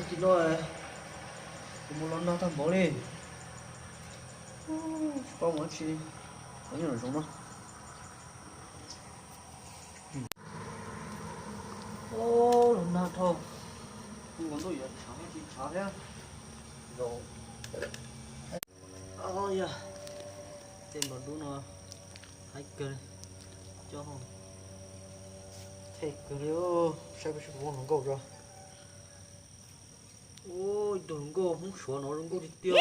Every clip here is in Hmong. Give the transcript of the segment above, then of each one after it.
Tim no kuv mus los nag tag npaum li, tsis paub mus dab tsi, los nyob nram zoov no. Los nag dhau, kuv ntuj yuav tshav tsis tshav thiab. Yog tej nplooj dub no haib kawg li, coj hauj them kawg li. Saib peb seb puas muaj hluas nkauj tso. Ua, ib tug hluas nkauj Hmoob Suav no zoo nkauj tiag tiag.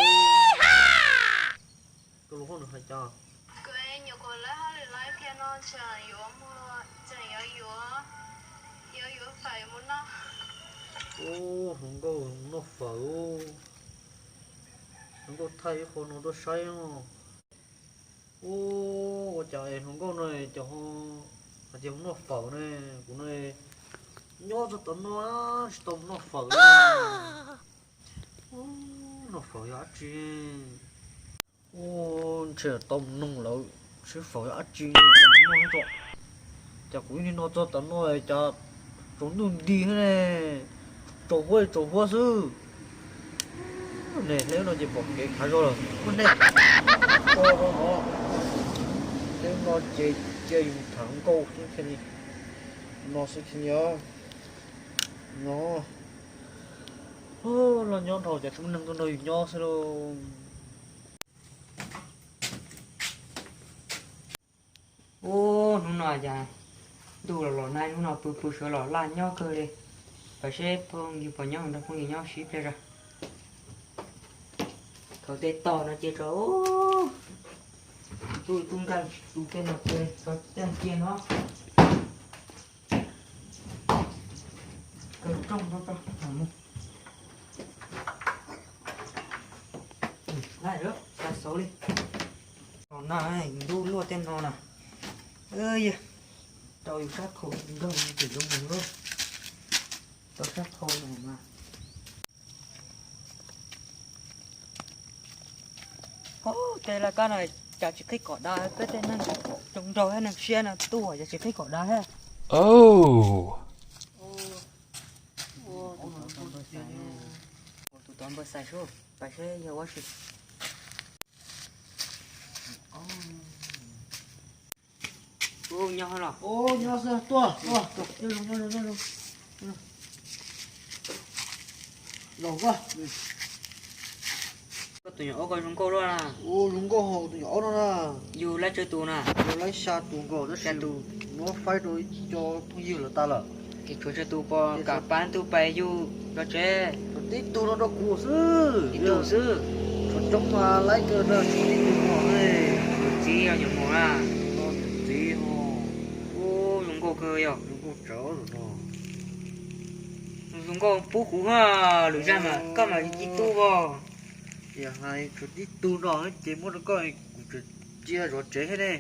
Tus hluas nkauj no hais cas? Ua, hluas nkauj noj fawm. Hluas nkauj thaij ib qho no tuaj saib no. Ua, ua cas es hluas nkauj no cov ho hais tias mus noj fawm ne? Kuv no nyob txog tom no tsis tau mus noj fawm li. Noj fawm yog dab tsi? Ua, ntshe tau mus noog lawv seb fawm yog dab tsi, tau mus noj tso. Cas kuv ib niag no txog tom no cas tsaus ntuj nti thiab ne, tsaus huab tsaus huab xwb. Nej hleb no ces pom kev khav zog lawm. Muaj nej ko rau no, hleb no ces cia yus tham nkauj xwb thiaj li, no xwb thiaj li os. No, los nyob dhau ces tsis muaj neeg tuaj nrog yus nyob xwb lauj. Ub, hnub no cas ntuj los los nag, hnub no pw pw sawv los laj nyob kawg li. Pab seb phooj ywg puas nyob, nrog phooj ywg nyob sib pliag zog. Thaum tej tog no ces tso, tub tub nkag tus tej no ces tso tej cia no. Kawg rooj rau rau mus. Laij lawm, xa xauv li. Los nag ntuj luaj tej no na. Yog rau yus sab khau nrog yus tus zoo mus lauj. Rau sab khau no mas. Ub, tej laj kab no cas tsis qhib kom dav, peb tej neeg zoo nraug thiab neeg siab no tuaj cas tsis qhib kom dav thiab. Tus tod npawg Xais sub, pab seb yog ua si. Ub, nyob los. Ub, nyob xwb, tuaj, tuaj, tuaj, nyob zoo, nyob zoo, nyob zoo. Los koj. Koj tus nyuam aub ko zoo nkauj luaj na. Ub, zoo nkauj hos tus nyuam aub no na. Yug laib tsawg tus na? Yug laib xya tus nkaus tab sis muab faib rau ib co phooj ywg lawm tas lawm. Ces tshuav tsawg tus pom kam pab ntuj pais yug los tsev? Tshuav tib tug no rau kuv xwb. Tib tug xwb. Tshuav coob mas laib kawg, tshuav tib tug no ne. Tus txiv os, nyuam mos na. Tus txiv os. Ub, zoo nkauj kawg yog. Zoo nkauj tsawv no. Zoo nkauj pub kuv ha, lwm zag mas koj mam li tu os. Yog hais tshuav tib tug no ces muab rau koj, kuv tseem cia zov tsev thiab ne.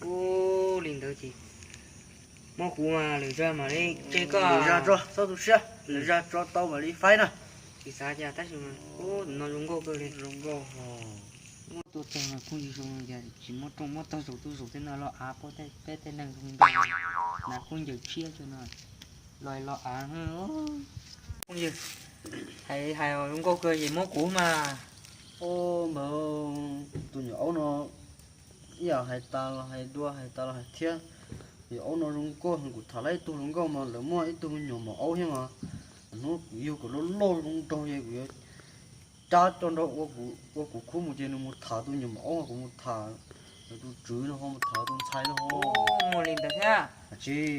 Ub, li ntawd ces muab kuv mas lwm zag mam li tseg koj. Lwm zag tso, txhob tu siab, lwm zag tso tau mam li faib na. Tsis xav cas tab sis mas, ub, no zoo nkauj kawg li. Zoo nkauj hos. Muab tua tag mas phooj ywg zoo li cas tsis muab rooj muab tog zaum tuaj zaum tej no los av pab peb tej neeg zoo nraug, hnav khaub ncaws tshiab tso no los los av. Phooj ywg, hais hais zoo nkauj kawg ces muab kuv mas. Ub, npawg, tus nyuam aub no ib yam hais tas los hais dua, hais tas los hais thiab. Nyuam aub no zoo nkauj heev, kuv tham lawv ib tug hluas nkauj mas lawv muaj ib tug nyuam mos aub thiab mas. Hnub kuv yug kom loj loj zoo nraug ces kuv yuav cab coj nrog ua kuv khub mus ces nws mus tham tus nyuam mos aub, kuv mus tham tus tswv no ho, mus tham tus ntxhais no ho. Muaj li ntawd thiab.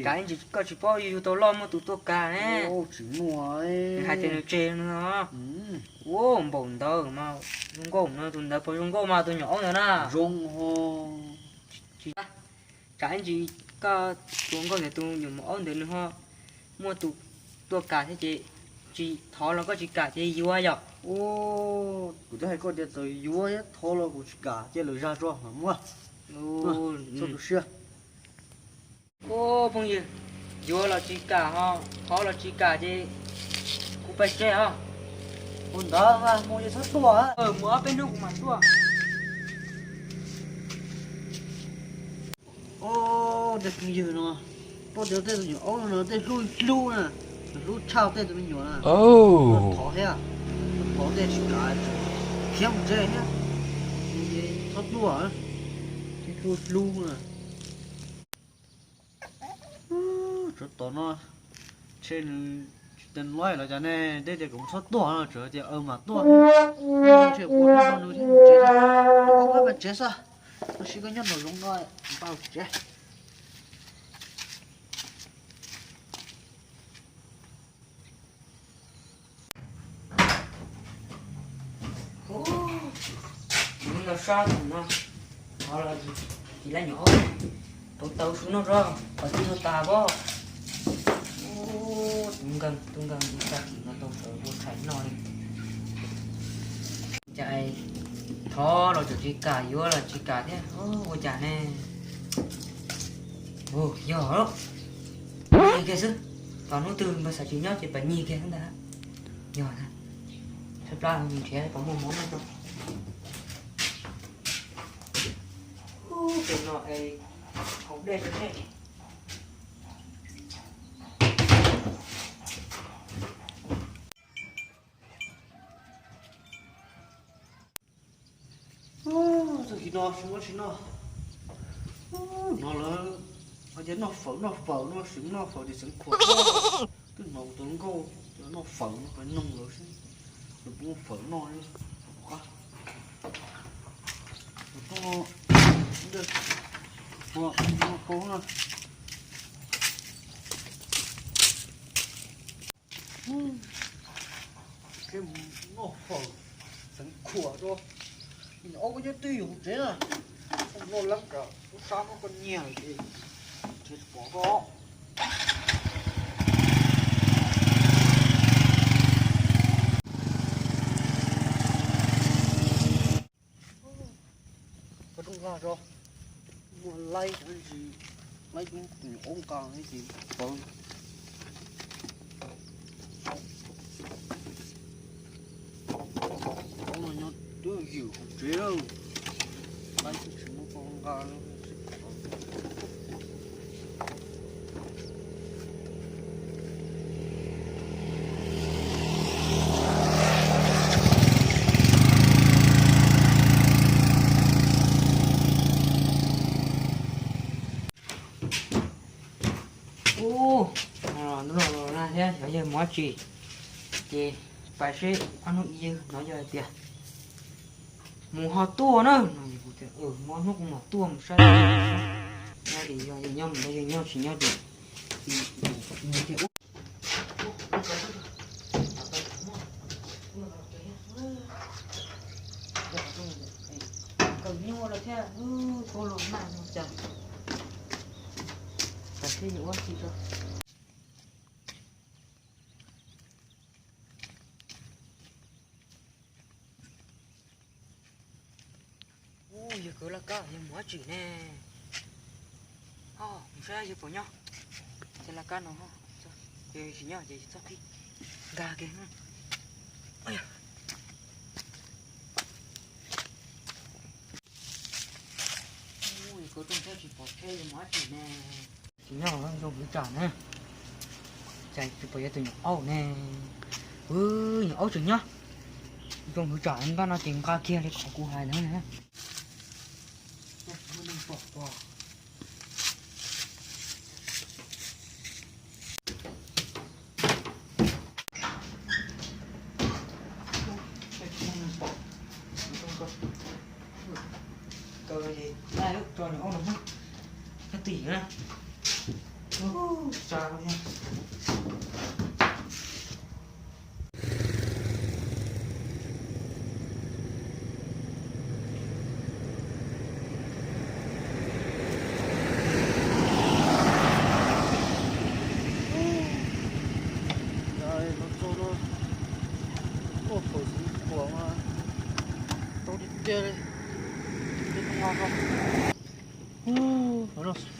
Kav ib ntsis koj tsis paub yug tau loj muaj tus tuaj kam ne. Tsis muaj, hais tias nws tseg no. Ua npaum ntawd mas zoo nkauj no, tus ntawd puas zoo nkauj mas tus nyuam aub ntawd na? Zoo ho. Tsam ib ntsis koj tus nkauj ntawd tus nyuam mos aub ntawd nws ho muaj tus tuaj kam thiab ces tsis thov los koj tsis kam ces yuav yom? Kuv twb hais koj tias txawm yuav thiab thov los kuv tsis kam, cia lwm zag tso mam muab. Txhob tu siab. Ub, phooj ywg, yuav los tsis kam ho thov los tsis kam ces kuv pais tsev os. Ua ntawd mas mus, txhob tuaj. Mus ob peb hnub kuv mam tuaj. Ub, tej phooj ywg no, paub tias tej tus nyuam aub no tej hlub hlub na, Hlub tshaj tej tus me nyuam na. Thov thiab, thov tej tsis kam, khiav mus tsev thiab. Txhob tuaj, hlub hlub na. Tsov tom no, ntshe nws tsis teev loib los cas ne, deb tias kom txhob tuaj no, tseem tias aws mam tuaj. Ntshe ua no nws thiaj mus tsev, ua pab pab tsev xwb. Tam sim koj nyob nraum zoov no, npaj tsev. Kuv los sab tus no, thov los tsis lab nyuam aub, tau tau su noj tso, qhov twg no tas pob. Tus nkeeg, tus nkeeg tus tag kis no tau sawv ua tshais noj li. Cas thov los tseem tsis kam, yuav los tsis kam thiab, ua cas ne? Yog lawm, nyiag kiag xwb, tos hnub twg npawg xav tsis nyob ces pab nyiag kiag xwb ntag. Yog, tshaib plab nrhiav kom muaj mov noj tso. Tus no es haus dej rau seb. Tag kis no tsis muaj tsis noj. No lawv hais tias noj fawm noj fawm no, sim noj fawm ces xeev khuam. Twb hnov kuv tus hluas nkauj tias noj fawm no, pais noog lawv seb lawv puas muaj fawm noj li. Qab, no, no, no. Noj fawm xeev khuam rau. Ob koj nyob twj ywm hauv tsev na, koj noj leeb tsam lub sab muab koj nyiag lawm ces tsev tsis pom koj. Koj rooj vag tso, muaj laib ntsis, laib tus nyuam aub nqa ces pawv. Aub no nyob twj ywm hauv tsev lawm, laib twb tsis muab koj nqa. Ub, hnub no na thiab xyov yawg mus dab tsi, ces pais seb ob hnub ib yawg hnov yog hais tias mus ho tuaj na no, mus ob hnub kuv mam tuaj mus saib. Yog yawg nyob mus, yawg nyob tsis nyob ces, ces ub. Kaw nyuaj lawm thiab, tuaj los maj no cas. Tam sim yuav ua si tso. Ub, yawg kwv laj kab yawg mus dab tsi ne? Mus saib yawg puas nyob. Tej laj kab no, yawg tsis nyob ces txhob qhib, nkag kiag. Ub, yawg kwv rooj thiab tsis pom tsheb yawg mus dab tsi ne. Tsis nyob, zoo hwv tsam na. Cas tsis pom yawg tus nyuam aub ne. Wb, nyuam aub tseem nyob. Zoo hwv tsam npaj no ces nqa kiag li qhov kuv hais na. Kaw ces tso nyuam aub no, nyob twj ywm na. Tsa. Los txog no, muaj fawm xeev khuam mas tau tiag tiag li.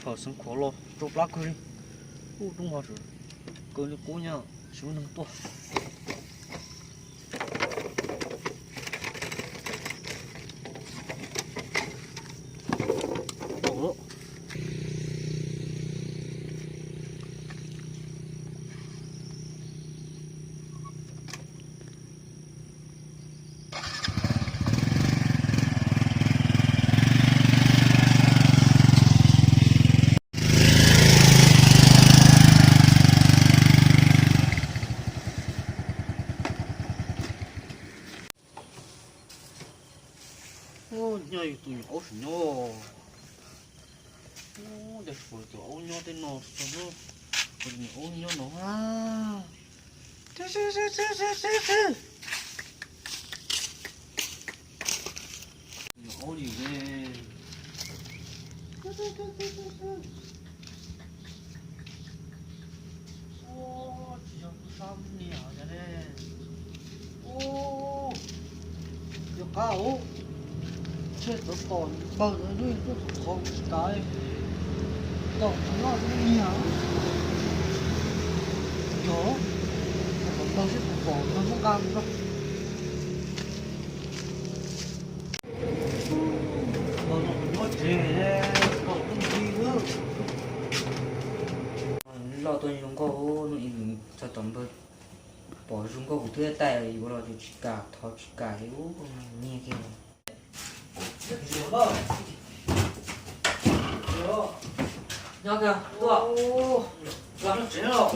Fawm xeev khuam los rau plab kawg li. Ub, rooj vag kaw li qub nyab, tsis muaj neeg tuaj. Tus nyuam aub tseem nyob. Ub, ntawm kuv tus aub nyob tej no tag, kuv tus nyuam aub nyob no a. Nyuam aub li ne. Ub, tsis yog kuv sab niag os cov ne. Ub, yog qab os. Tshe txawv tom npawg ntawd lub tuaj txog qhov tsis kav li. Tom tsis loj lub niag. Yog, tom npawg seb puas pom npawg muab nqa mus no. Npawg no nyob tsev, npawg tub ntxi lawm. Loj tuaj zoo nkauj, txog tom npawg pom zoo nkauj kuv twb taij yuav los ces tsis kam, thov tsis kam li ub, nyiag kiag. Nyob kiag tuaj. Los tsev los.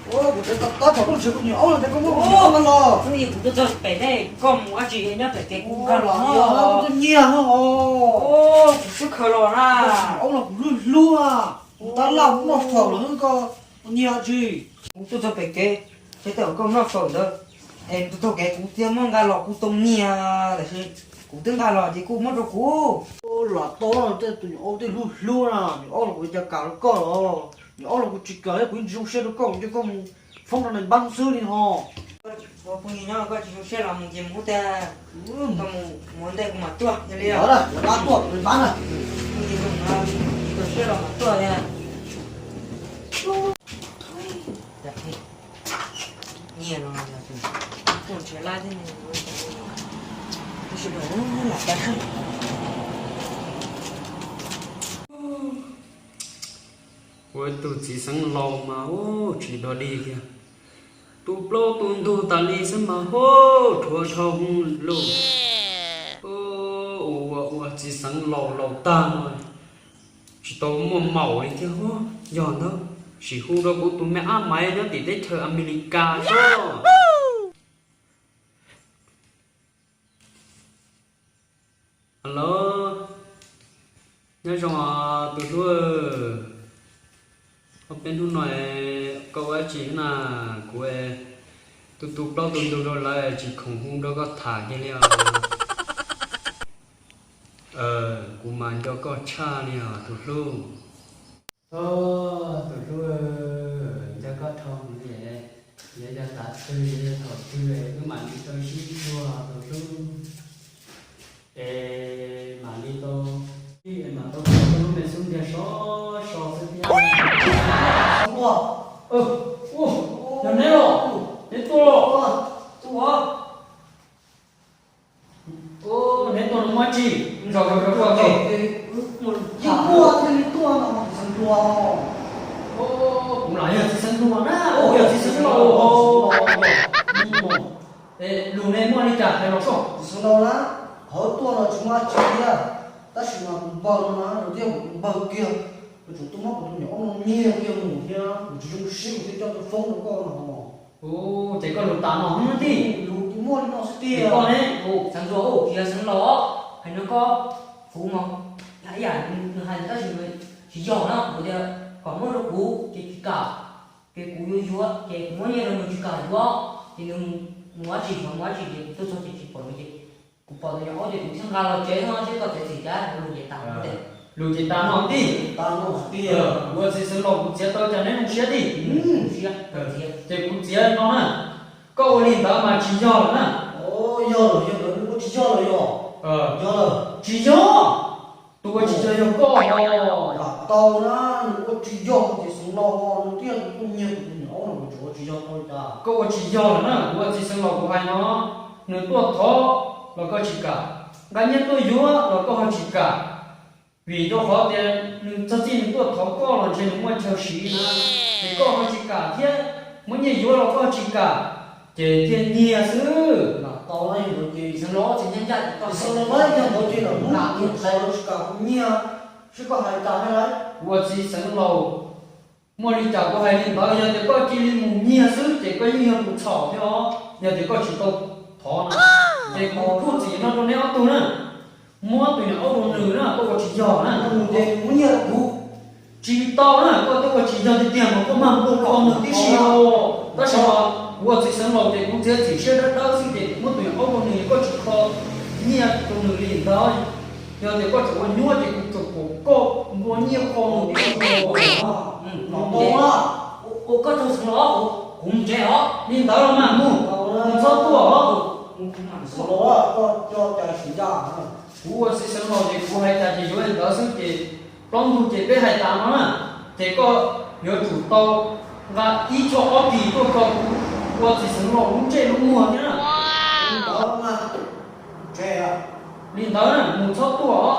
Kuv tsev tab tom lub tsev kuv nyuam aub los ces koj muab kuv nyuam aub los. Kuv twb txog pem nej, koj mus dab tsi nyob pem kev kuv nkag los no. Kuv twb nyiag no. Kuv twb khaws los na. Aub los kuv hlub hlub. Kuv tab laj kuv noj faus los koj nyiag dab tsi? Kuv twb txog pem kev, ces tej zaum koj noj faus ntawd es tus taug kev kuv thiaj muab nqa los kuv tau nyiag, tab sis kuv twb nqa los ces kuj muab rau kuv. Lam tau tej tus nyuam aub tej hlub hlub na, nyuam aub los kuv cas kam rau koj los, nyuam aub los kuv tsis kam thiab kuv yeej tsis zoo siab rau koj, kuv cia koj mus foob rau nais npab xwb li ho. Ua phooj ywg nyob koj tsis zoo siab los mus ces mus ub tag, koj mus ua ntej kuv mam tuaj yog li. Npab tuaj, npab na. Phooj ywg zoo no, tsis txaus siab los mam tuaj tiag. Nyiag no, tuaj nrhiav lab thiab ne, tab sis lam tas. Ua tus txiv xeev laus mas ub tsis dog dig kiag, tu plaub tu ntug tas li xwb mas ub rhuav dhau hwv lug. Ua ua txiv xeev laus laus tag no tsis tau muaj maum li thiab. Yog ntawd sim hu rau kuv tus me ab maiv nyob tim teb chaws Amelikas seb. Alo, nyob zoo os tus hlub. Ob peb hnub no koj ua dab tsi na? Kuv tu tu plaub tu ntug rau lawv tsis khoom hu nrog koj tham kiag li os. Kuv mas nco koj tshaj li os tus hlub. Tus hlub, nco koj dhau li, yuav yog tav twg yuav yog thaum twg wb mam li tau sib yuav tus hlub. Es mam li tau, mam tau kho lub me xub ntiag so so xwb thiab. Yog neb los? Neb tuaj los? Neb tuaj no muab tsi? Zos zos zos zos. Yeej muaj thiaj li tuaj no, txiv xeev hluas. Kuv los yog txiv xeev hluas na, kuv yog txiv xeev laus. Lus ne muaj li cas hais los soj. Txiv xeev laus na, qhov tuaj no tsis muaj dab tsi thiab, tab sis mas tus npawg no na nws thiaj ua tus npawg kiag, nws tseem tuaj muab kuv tus nyuam aub no nyiag kiag mus thiab, kuv tsis zoo siab kuv thiaj coj tuaj foob rau koj no. Ces koj lus tas no xwb tij. Lus kuv muaj li no xwb tiag. Koj ne, xeev hluas, tsis yog xeev laus, hais no koj, kuv mas ib yam nws hais tab sis tsis yog na, kuv tias kom muab rau kuv ces tsis kam, ces kuv yuav yuav ces kuv muab nyiaj rau nws tsis kam yuav, ces nws mus dab tsi yuav mus dab tsi ces kuv tuaj txog ces tsis pom nws ces kuv pom tus nyuam aub ces kuv thiaj nqa los tsev no seb koj txiav txim cas, lus ces tas no tij. Lus ces tas no tij. Kuv ua txiv xeev laus kuv txiav tau cas neb zoo siab tij. Ces kuv txiav no na, koj ua li ntawd mas tsis yog lawm na. Yog lawm, yog lawm, nws ua tsis yog lawm yog. Yog lawm. Tsis yog. Tus ua tsis yog yog koj. Lam tau na, nws ua tsis yog ces xeev laus nws thiaj tuaj nyiag tus nyuam aub no, nws tseem ua tsis yog tau cas. Koj ua tsis yog lawm na, kuv ua txiv xeev laus kuv hais no, nws tuaj thov los koj tsis kam, nqa nyiaj tuaj yuav los koj ho tsis kam. Vim rau qhov tias nws txog txij nws tuaj thov koj los ntshe nws muaj chaw siv na, ces koj ho tsis kam thiab, muab nyiaj yuav los koj ho tsis kam, ces thiaj nyiag xwb. Lam tau na, yog ntawd ces xeev laus tsis nyiag ncaj, xeev laus yog ntawd ces lam muab nyiaj thov los tsis kam kuv nyiag, seb koj hais cas thiab lauj. Kuv ua txiv xeev laus, muaj li cas kuv hais li ntawd, yog tias koj cia li mus nyiag xwb ces koj yeej yog tus txhaum thiab os, yog tias koj tsis tau thov na. Ces kuv kuj txim no rau neb ob tug na, muab tus nyuam aub rau nws na, koj ua tsis yog na. Tsis tau na, koj twb ua tsis yog tiag tiag mas koj mag npau kho nws tib si os. Tab sis mas kuv ua txiv xeev laus ces kuv txiav txim siab dawb dawb xwb ces muab tus nyuam aub rau nws, koj tsis kho nyiaj rau nws li ntawd. Yog tias koj tseem ua nyuab ces kuv tseem kom koj nplua nyiaj kho nws tib si os. Ua koj tug xeev laus, kuv mus tsev os. Li ntawd los mas mus, mus txhob tuaj os. Kuv ua txiv xeev laus ces kuv hais cas ces yuav li ntawd xwb ces plaub ntug ces peb hais tas no na, ces koj yuav tsum tau nqa ib choj ob kis tuaj kho kuv ua txiv xeev laus lub ntsej lub muag thiab na. Li ntawd na, mus txhob tuaj os.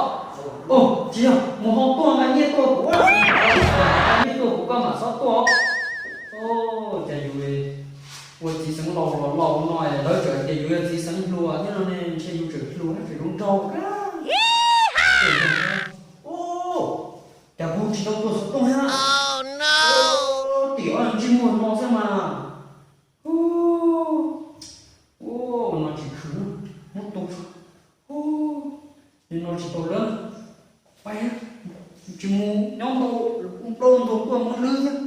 Tsis yog, mus ho tuaj nqa nyiaj tuaj kuv, nqa nyiaj tuaj kuv koj mam txhob tuaj. Cas yus ua txiv xeev laus los laus no lawv tseem tias yus yog txiv xeev hluas thiab no ne, ntshe yus tseem hluas thiab tseem zoo nraug. Cas kuv tsis tau tuaj xov tooj thiab. Tim ob ntsej muag no xwb mas. Ua no tsis khwv, muab tua, nim no tsis tau lawm. Pais, tsis mus nyob ntau, kuv plaub ntug tuaj muab hlwb thiab.